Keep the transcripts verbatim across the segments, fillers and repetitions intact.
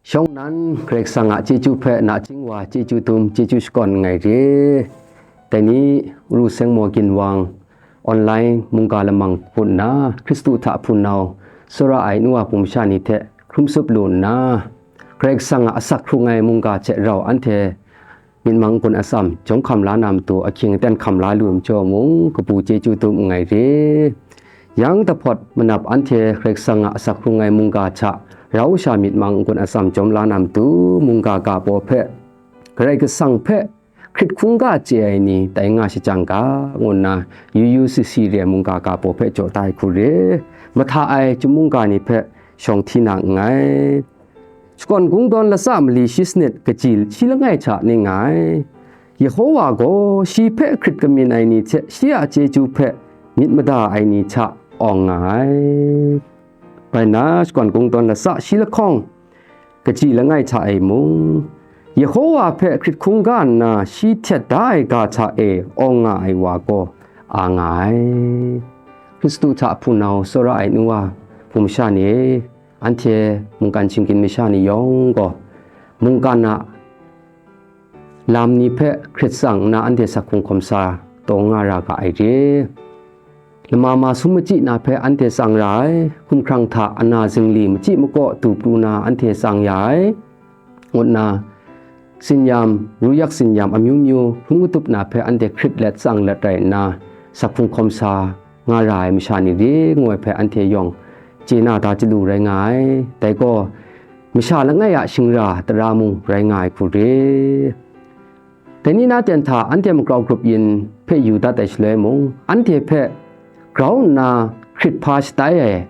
Shawng nnan Karai Kasang a chyeju hpe nachying wa chyeju dum, chyeju shakawn nngai re. Dai ni, Uru Seng Maw Ginwang online mungga lamang hpun nna, Hkristu hta hpunau, tsawra ai nu wa hpung masha ni hte hkrum tsup lu nna, Karai Kasang a asak hkrung ai mungga hte rau anhte myit mang n-gun atsam jawm hkam la na matu ahkying aten hkam la lu ai majaw mung, kabu chyeju dum nngai re. Yang dahpawt manap anhte Karai Kasang a asak hkrung ai mungga hta rau sha myit mang n-gun atsam jawm la na matu, mungga ga baw hpe Karai Kasang hpe hkrit hkungga chye ai ni tai nga shajang ga, ngu nna U U C C re ai mungga ga baw hpe jaw tai hku re. Mahta ai chyum mungga ni hpe shawng hti na nngai. Shakawn Kungdawn latsa mali shi sanit kaji shi langai hta ning nga ai. Yehowa gaw shi hpe hkrit kamyin ai ni hte shi a chyeju hpe myit mada ai ni hta awng nga ai. Bai nna, Shakawn Kungdawn latsa shi lahkawng kaji langai hta e mung, Yehowa hpe hkrit hkungga nna shi htet da ai ga hta e awng nga ai wa gaw a nga ai. Hkristu hta hpunau tsawra ai nu wa hpung masha ni e, anhte mungkan shinggyim masha ni yawng gaw, mungkan a lam ni hpe hkrit tsang nna anhte asak hkrung hkawm sa taw nga ra ga ai re. Lama ma sum machyi na hpe anhte tsang ra ai, hkumhkrang hta ana zingli machyi makaw du pru na anhte tsang ya ai, ngu nna, tsinyam, ruyak tsinyam amyu myu hkrum katup na hpe anhte hkrit let tsang let rai nna, asak hkrung hkawm sa nga ra ai masha ni re, ngu ai hpe anhte yawng chye na da chyalu rai nga ai. Dai gaw, masha langai a shingra tara mung rai nga ai hku re. Dai ni na ten hta anhte a makau grup yin hpe yu dat ai shaloi mung, anhte hpe grau nna hkrit hpa shatai ai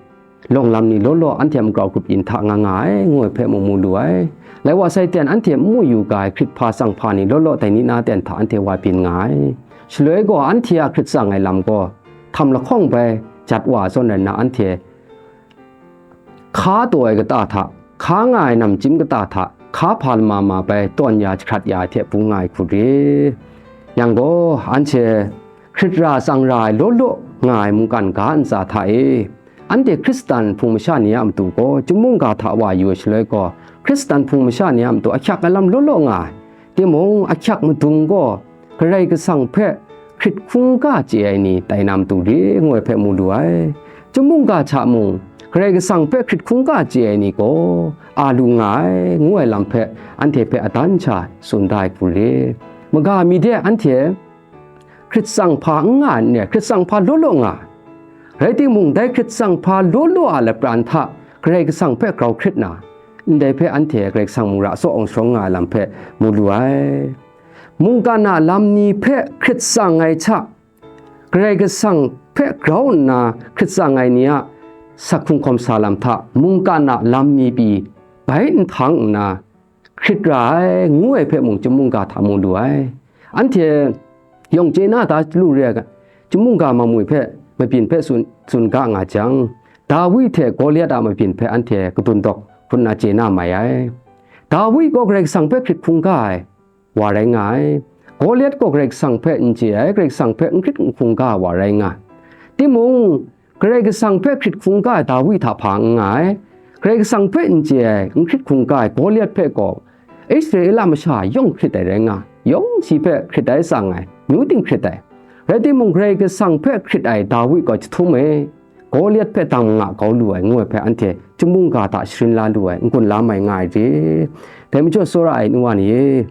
lawng lam ni law law anhte a makau grup yin hta nga nga ai, ngu ai hpe mung mu lu ai. Lai wa sai ten anhte n mu yu ga ai hkrit hpa tsang hpa ni law law dai ni na ten hta anhte wa byin nga ai. Shaloi gaw anhte a hkrit tsang ai lam gaw htam lahkawng bai jat wa ai zawn rai nna, anhte hka taw ai kata hta, hka nga ai namchyim kata hta, hka hpa lama ma bai tawn ya jahkrat ya ai hte bung nga ai hku re. Yang gaw, anhte hkrit ra tsang ra ai law law nga ai mungkan ga ntsa hta e, anhte Hkristan hpung masha ni a matu gaw, chyum mungga hta wa yu ai shaloi gaw, Hkristan hpung masha ni a matu ahkyak ai lam law law nga ai. Timung, ahkyak madung gaw Karai Kasang hpe hkrit hkungga chye ai ni tai na matu re, ngu ai hpe mu lu ai. Chyum mungga hta mung, Karai Kasang hpe hkrit hkungga chye ai ni gaw a lu nga ai, ngu ai lam hpe anhte hpe adan sha tsun da ai hku re. Maga mi de anhte hkrit tsang hpa n nga ai n re, hkrit tsang hpa law law nga ai. Rai timung, dai hkrit tsang hpa law law a lapran hta Karai Kasang hpe grau hkrit na, ndai hpe anhte Karai Kasang mung ra tsaw awng sharawng nga ai lam hpe mu lu ai. Mungkan a lam ni hpe hkrit tsang ai hta, Karai Kasang hpe grau nna hkrit tsang ai ni a asak hkrung hkawm sa lam hta, mungkan a lam ni pyi bai nhtang nna hkrit ra ai, ngu ai hpe mung chyum mungga hta mu lu ai. Anhte yawng chye na da lu re ai, chyum mungga Mamwi hpe mabyin hpe tsun, tsun ga nga jang, Dawi hte Goliat a mabyin hpe anhte kadun dawk hkun na chye na mai ai. Dawi gaw Karai Kasang hpe hkrit hkungga ai wa rai nga ai. Goliat gaw Karai Kasang hpe n chye ai, Karai Kasang hpe n hkrit n hkungga ai wa rai nga ai. Timung, Karai Kasang hpe hkrit hkungga ai Dawi hta hpa n nga ai. Karai Kasang hpe n chye ai, n hkrit hkungga ai Goliat hpe gaw Israela masha yawng hkrit ai rai nga ai. Yawng shi hpe hkrit ai tsang ai, amyu ting hkrit ai. Rai timung, Karai Kasang hpe hkrit ai Dawi gaw jahtum e, Goliat hpe dang manga kau lu ai, ngu ai hpe anhte chyum mungga hta sharin la lu ai, n-gun la mai nga ai re. Dai majaw, tsawra ai nu wa ni e,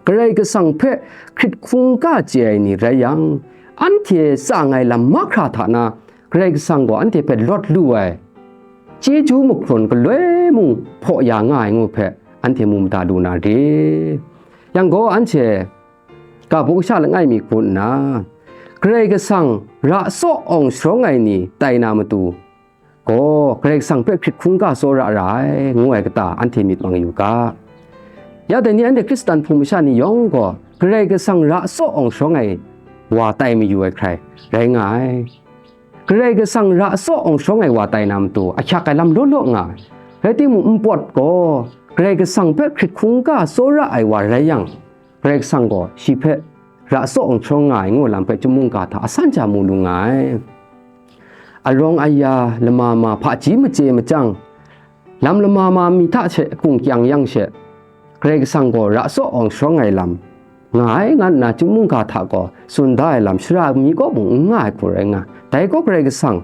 Karai Kasang hpe hkrit hkungga chye ai ni rai yang, anhte tsang ai lam mahkra hta na, Karai Kasang gaw anhte hpe lawt lu ai, chyeju mahkrawn galoi mung hpaw ya nga ai ngu hpe anhte mu mada lu na re. Yang gaw, anhte ga baw kasha langai mi hku nna, Karai Kasang ra tsaw awng sharawng ai ni tai na matu gaw, Karai Kasang hpe hkrit hkungga tsawra ra ai, ngu ai kata anhte myit mang yu ga. Ya dai ni, anhte Hkristan hpung masha ni yawng gaw, Karai Kasang ra tsaw awng sharawng ai wa tai mayu ai hkrai rai nga ai. Karai Kasang ra tsaw awng sharawng ai wa tai na matu, ahkyak ai lam law law nga ai. Rai timung, npawt gaw Karai Kasang hpe hkrit hkungga tsawra ai wa rai yang, Karai Kasang gaw shi hpe ra tsaw awng sharawng nga ai, ngu lam hpe chyum mungga hta asan sha mu lu nga ai. Arawng aya, lama ma, hpaji machye machyang, lam lama ma mi hta she kung kyang yang she, Karai Kasang gaw ra tsaw awng sharawng ai lam nga ai, nga nna chyum mungga hta gaw tsun da ai lam shara mi kaw mung n nga ai hku rai nga. Dai gaw Karai Kasang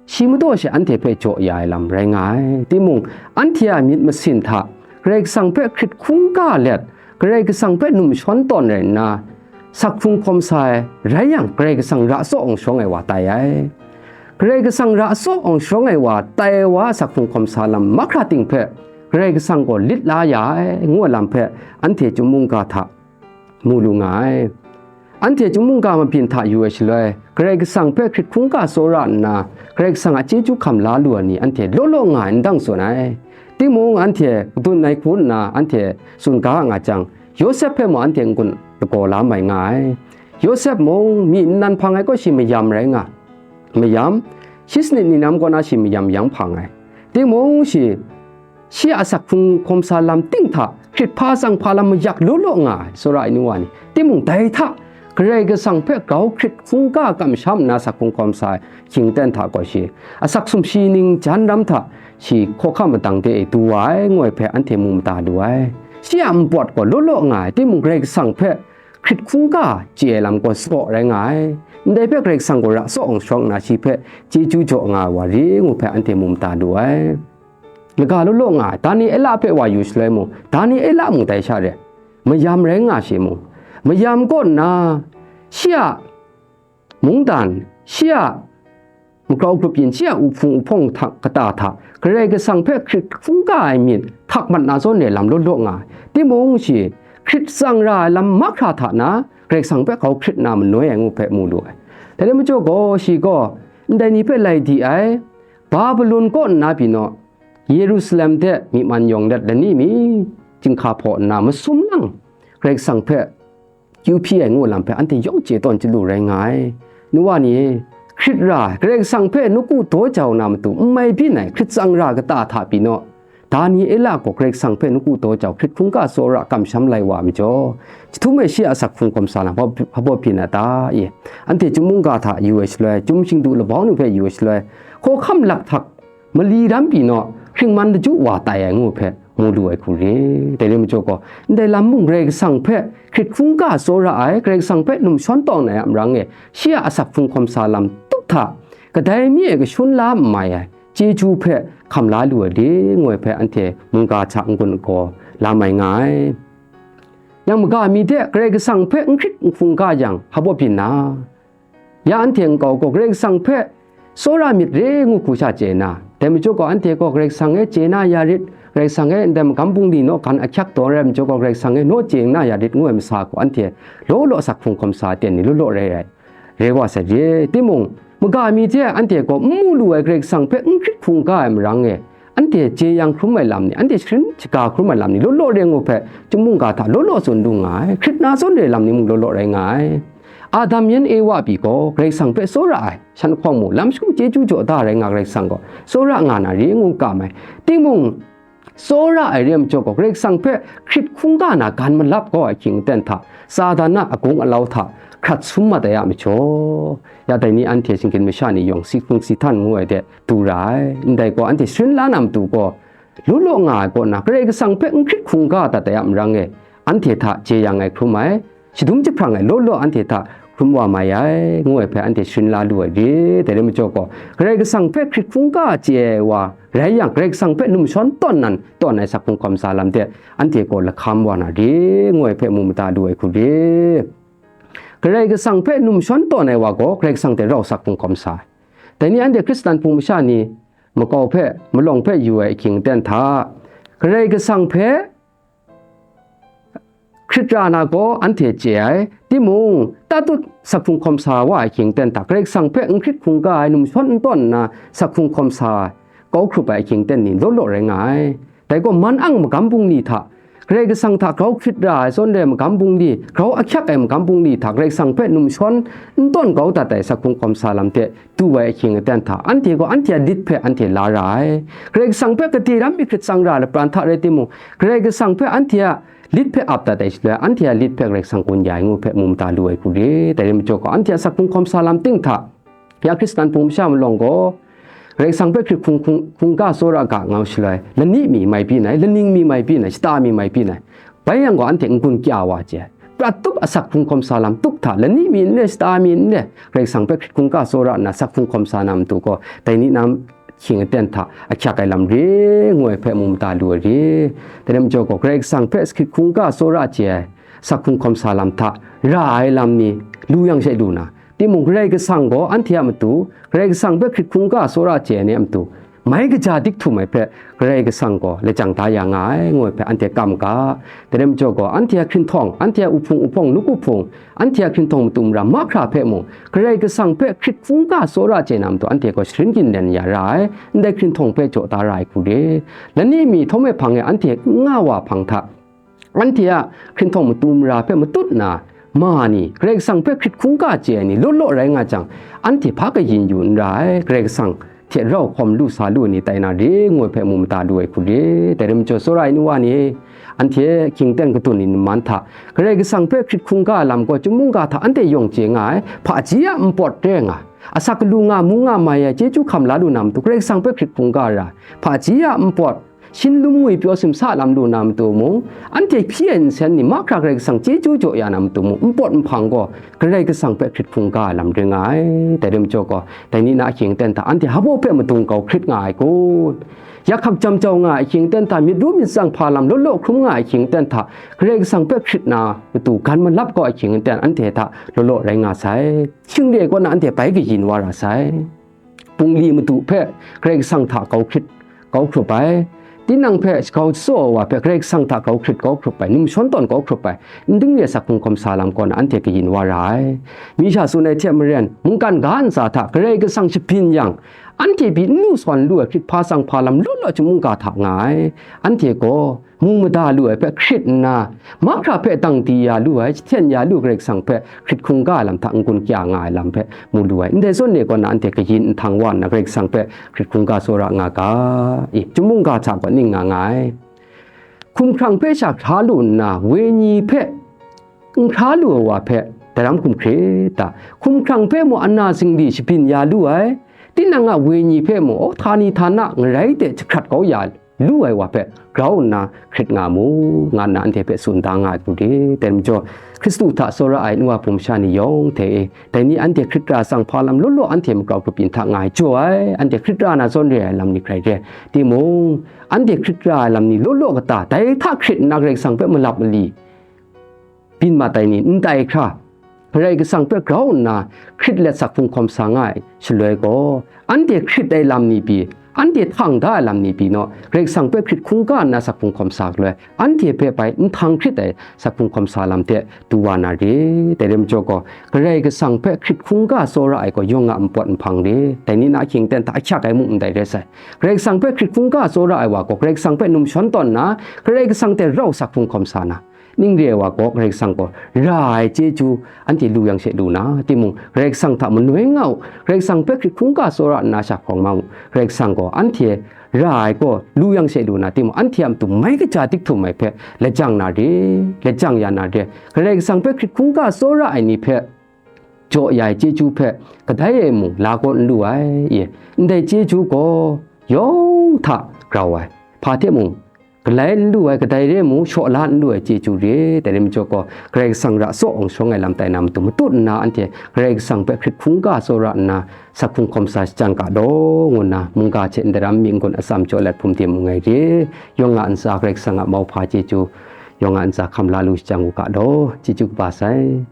shi madaw she anhte hpe jaw ya ai lam rai nga ai. Timung, anhte a myit masin hta Karai Kasang hpe hkrit hkungga let, Karai Kasang hpe numshawn tawn rai nna, sak hkrung hkawm sa ai rai yang, Karai Kasang ra tsaw awng sharawng ai wa tai ai. Karai Kasang ra tsaw awng sharawng ai wa tai ai wa a sak hkrung hkawm sa lam mahkra ting hpe Karai Kasang gaw lit la ya ai, ngu ai lam hpe anhte chyum mungga hta mu lu nga ai. Anhte chyum mungga mabyin hta yu ai shaloi, Karai Kasang hpe hkrit hkungga tsawra nna, Karai Kasang a chyeju hkam la lu ai ni anhte law law nga ai n dang tsun ai. Timung, anhte kadun ai hku nna anhte tsun ga nga jang, Yawsep hpe mung anhte n-gun lagaw la mai nga ai. Yawsep mung, myi nnan hpang ai gaw shi mayam rai nga, mayam, shi sanit ni nam kaw na shi mayam yang hpang ai. Timung, shi shi a sak hkrung hkawm sa lam ting hta hkrit hpa tsang hpa lam mayak law law nga ai, tsawra ai nu wa ni. Timung, dai hta Karai Kasang hpe grau hkrit hkungga kamsham nna sak hkrung hkawm sa ai hkying ten hta gaw shi, asak sumshi ning jan ram hta shi hkawhkam madang de e du wa ai, ngu ai hpe anhte mu mada lu ai. Shi a npawt gaw law law nga ai, timung Karai Kasang hpe hkrit hkungga chye ai lam gaw saw rai nga ai. Ndai hpe Karai Kasang gaw ra tsaw awng sharawng nna shi hpe chyeju jaw nga ai wa re ngu hpe anhte mu mada lu ai. Laga law law nga ai, Daniela hpe wa yu shaloi mung, Daniela mung dai sha re, mayam rai nga shi mung, mayam kaw nna shi a mungdan, shi a magrau grup yin, shi a uhpung uhpawng hta, kata hta Karai Kasang hpe hkrit hkungga ai myit htak mat na zawn re lam law law nga ai. Timung, shi hkrit tsang ra ai lam mahkra hta na Karai Kasang hpe grau hkrit na manoi ai ngu hpe mu lu ai. Dai rai majaw gaw, shi gaw ndai ni hpe lai di ai, Babilon kaw nna pyi naw, Yerusalem de myi man yawng let lani mi chyinghka hpaw nna masum lang Karai Kasang hpe kyu hpyi ai ngu lam hpe anhte yawng chye tawn chyalu rai nga ai. Nu wa ni, hkrit ra ai, Karai Kasang hpe nawku daw jau na matu n mai byin ai hkrit tsang ra kata hta pyi naw, Daniela gaw Karai Kasang hpe nawku daw jau hkrit hkungga tsawra kamsham lai wa majaw, jahtum e shi a sak hkrung hkawm sa lam hpa, hpa baw byin a ta? E, anhte chyum mungga hta yu ai shaloi, chyum shingdu labau ni hpe yu ai shaloi, hkawhkam lakhtak mali ram pyi naw, hkringman laju wa tai ai ngu hpe mu lu ai hku re. Dai rai majaw gaw, ndai lam mung Karai Kasang hpe hkrit hkungga tsawra ai, Karai Kasang hpe numshawn tawn ai a marang e, shi a asak hkrung hkawm sa lam tup hta, kadai mi e kashun la n mai ai chyeju hpe hkam la lu ai re, ngu ai hpe anhte mungga hta n-gun gaw la mai nga ai. Yang maga mi de Karai Kasang hpe n hkrit n hkungga yang, hpa baw byin na? Ya anhte nkau gaw Karai Kasang hpe tsawra myit re ngu hku sha chye na, dai majaw gaw anhte gaw Karai Kasang e chye na ya rit, Karai Kasang e ndai magam bungli naw gan ahkyak taw rai majaw gaw Karai Kasang e naw chye na ya rit ngu ai masa gaw anhte law law asak hkrung hkawm sa aten ni law law rai rai, rai wa sai re. Timung, maga mi hte anhte gaw n mu lu ai Karai Kasang hpe n hkrit hkungga ai marang e, anhte jeyang hkrum ai lam ni, anhte sharin shaga hkrum ai lam ni law law re ngu hpe, chyum mungga hta law law tsun lu nga ai. Hkrit na zawn re lam ni mung law law rai nga ai. Adam yan Ewa pyi gaw Karai Kasang hpe tsawra ai, shan hpawng mu, lam shagu chyeju jaw da rai nga Karai Kasang gaw tsawra nga na re ngu kam ai. Timung, tsawra ai re ai majaw gaw, Karai Kasang hpe hkrit hkungga na gan malap kau ai hkying aten hta, Satan a agung alau hta hkrat sum mat ai a majaw, ya dai ni anhte shinggyim masha ni yawng si hkung si htan ngu ai de du ra ai. Ndai gaw, anhte sharin la na matu gaw, law law nga ai kaw na, Karai Kasang hpe n hkrit hkungga dat ai a marang e, anhte hta jeyang ai hkrum ai, shadum jahprang ai law law anhte hta hkrum wa mai ai, ngu ai hpe anhte sharin la lu ai re. Dai rai majaw gaw, Karai Kasang hpe hkrit hkungga chye ai wa rai yang, Karai Kasang hpe numshawn tawn nan tawn ai sak hkrung hkawm sa lam de, anhte gaw lahkam wa na re, ngu ai hpe mu mada lu ai hku re. Karai Kasang hpe numshawn tawn ai wa gaw, Karai Kasang hte rau sak hkrung hkawm sa ai. Dai ni anhte Hkristan hpung masha ni makau hpe, malawng hpe yu ai ahkying aten hta, Karai Kasang hpe hkrit ra na gaw anhte chye ai. Timung, tatut sak hkrung hkawm sa wa ai ahkying aten hta, Karai Kasang hpe n hkrit hkungga ai, numshawn n tawn nna sak hkrung hkawm sa ai, kau hkrup ai ahkying aten ni law law rai nga ai. Dai gaw, man ang magam bungli hta, Karai Kasang hta grau hkrit ra ai zawn re ai magam bungli, grau ahkyak ai magam bungli hta Karai Kasang hpe numshawn n tawn kau dat ai sak hkrung hkawm sa lam hte du ai ahkying aten hta, anhte gaw anhte a lit hpe anhte la ra ai. Karai Kasang hpe gade ram mi hkrit tsang ra ai lapran hta rai timung, Karai Kasang hpe anhte a lit hpe ap dat ai shaloi, anhte a lit hpe Karai Kasang gun ya ai ngu hpe mu mada lu ai hku re. Dai rai majaw gaw, anhte a sak hkrung hkawm sa lam ting hta, ya Hkristan hpung masha malawng gaw, Karai Kasang hpe hkrit hkungga tsawra ga nga shaloi, lani mi mai byin ai, laning mi mai byin ai, shata mi mai byin ai. Bai yang gaw, anhte n-gun kya wa chye ai. Prat tup asak hkrung hkawm sa lam tup hta, lani mi n re, shata mi n re, Karai Kasang hpe hkrit hkungga tsawra nna sak hkrung hkawm sa na matu gaw, dai ni na hkying aten hta ahkyak ai lam re, ngu ai hpe mu mada lu ai re. Dai rai majaw gaw, Karai Kasang hpe hkrit hkungga tsawra chye ai, sak hkrung hkawm sa lam hta ra ai lam ni lu yang she lu na, timung, Karai Kasang gaw anhte a matu, Karai Kasang hpe hkrit hkungga tsawra chye ai ni a matu, mai kaja dik htum ai hpe Karai Kasang gaw lajang da ya nga ai, ngu ai hpe anhte kam ga. Dai rai majaw gaw, anhte a hkrinhtawng, anhte a uhpung uhpawng, luk uhpung, anhte a hkrinhtawng matu mara mahkra hpe mung, Karai Kasang hpe hkrit hkungga tsawra chye na matu anhte gaw sharin ginlen ya ra ai, ndai hkrinhtawng hpe jaw da ra ai hku re. Lani mi htawm e hpang e anhte n nga wa hpang hta, anhte a hkrinhtawng matu mara hpe matut na ma ni, Karai Kasang hpe hkrit hkungga chye ai ni law law rai nga jang, anhte hpa kayin yu n ra ai, Karai Kasang hte rau hkawm lu sa lu ai ni tai na re, ngu ai hpe mu mada lu ai hku re. Dai rai majaw, tsawra ai nu wa ni, anhte hkying ten kadun ni nman hta, Karai Kasang hpe hkrit hkungga ai lam gaw, chyum mungga hta anhte yawng chye nga ai, hpaji a npawt re nga, asak galu nga, mu nga mai ai, chyeju hkam la lu na matu, Karai Kasang hpe hkrit hkungga ra ai, hpaji a npawt, shin lum ngwi pyaw simsa lam lu na matu mung, anhte hpyi ai nsen ni mahkra Karai Kasang chyeju jaw ya na matu mung, npawt nhpang gaw Karai Kasang hpe hkrit hkungga ai lam ring nga ai. Dai rai majaw gaw, dai ni na hkying ten hta anhte hpabaw hpe madung kau hkrit nga ai kun? Yak hkak jam jau nga ai hkying ten hta, myit ru myit tsang hpa lam law law hkrum nga ai hkying ten hta, Karai Kasang hpe hkrit na matu gan malap kau ai hkying ten anhte hta law law rai nga sai. Shing re kaw na anhte bai kayin wa ra sai. Bungli madu hpe Karai Kasang hta kau hkrit, kau hkrup ai. Tinang hpe shakau shasaw ai wa hpe Karai Kasang hta kau hkrit, kau hkrup ai. Num shawn tawn kau hkrup ai. N ding re sak hkrung hkawm sa lam kaw na anhte kayin wa ra ai. Mi sha tsun ai hte maren, mungkan ga ntsa hta Karai Kasang shabyin yang, anhte pyi n lu sawn lu ai hkrit hpa tsang hpa lam law law chyum mungga hta nga ai. Anhte gaw mung mada lu ai hpe hkrit nna, mahkra hpe dang di ya lu ai, jahten ya lu Karai Kasang hpe hkrit hkungga ai lam hta n-gun kya nga ai lam hpe mu lu ai. Ndai zawn e kaw na anhte kayin nhtang wa nna Karai Kasang hpe hkrit hkungga tsawra nga ga, i, chyum mungga hta gaw ning nga nga ai. Hkumhkrang hpe sha hkra lu nna, wenyi hpe n hkra lu ai wa hpe daram hkum hkrit ta? Hkumhkrang hpe mung ana zingli shabyin ya lu ai, tinang a wenyi hpe mung, aw, htani htana ngarai de jahkrat kau ya lu ai wa hpe grau nna hkrit nga mu, nga nna anhte hpe tsun da nga ai hku re. Dai majaw, Hkristu hta tsawra ai nu wa hpung masha ni yawng hte e, dai ni anhte hkrit ra tsang hpa lam law law anhte makau grup yin hta nga ai jaw ai, anhte hkrit ra na zawn re ai lam ni hkrai re. Timung, anhte hkrit ra ai lam ni law law kata, dai hta hkrit nna Karai Kasang hpe malap mali, byin mat ai ni n tai hkra, Karai Kasang hpe grau nna hkrit let sak hkrung hkawm sa nga ai shaloi gaw, anhte hkrit ai lam ni pyi, anhte htang da ai lam ni pyi naw, Karai Kasang hpe hkrit hkungga nna sak hkrung hkawm sa galoi, anhte hpe bai n htang hkrit ai sak hkrung hkawm sa lam hte du wa na re. Dai rai majaw gaw, Karai Kasang hpe hkrit hkungga tsawra ai gaw yawng a npawt nhpang re. Dai ni na hkying ten hta ahkyak ai mung ndai rai sai. Karai Kasang hpe hkrit hkungga tsawra ai wa gaw, Karai Kasang hpe num shawn tawn nna, Karai Kasang hte rau sak hkrung hkawm sa na, ning re ai wa gaw, Karai Kasang gaw ra ai chyeju anhte lu yang she lu na, timung, Karai Kasang hta manoi nga u, Karai Kasang hpe hkrit hkungga tsawra nna sha hkawng ma mu, Karai Kasang gaw anhte ra ai gaw lu yang she lu na, timung, anhte a matu mai kaja dik htum ai hpe lajang na re, lajang ya na re. Karai Kasang hpe hkrit hkungga tsawra ai ni hpe jaw ya ai chyeju hpe kadai e mung la kaw n lu ai, e, ndai chyeju gaw yawng hta grau ai, hpa hte mung galai n lu ai, kadai re mung shaw la n lu ai chyeju re. Dai rai majaw gaw, Karai Kasang ra tsaw awng shawng ai lam tai na matu matut nna, anhte Karai Kasang hpe hkrit hkungga tsawra nna, sak hkrung hkawm sa shajang ga law, ngu nna mungga hte ndaram mi n-gun atsam jaw let hpum tim n gai re. Yawng a ntsa Karai Kasang a mauhpa chyeju, yawng a ntsa hkam la lu shajang u ga law, chyeju kaba sai.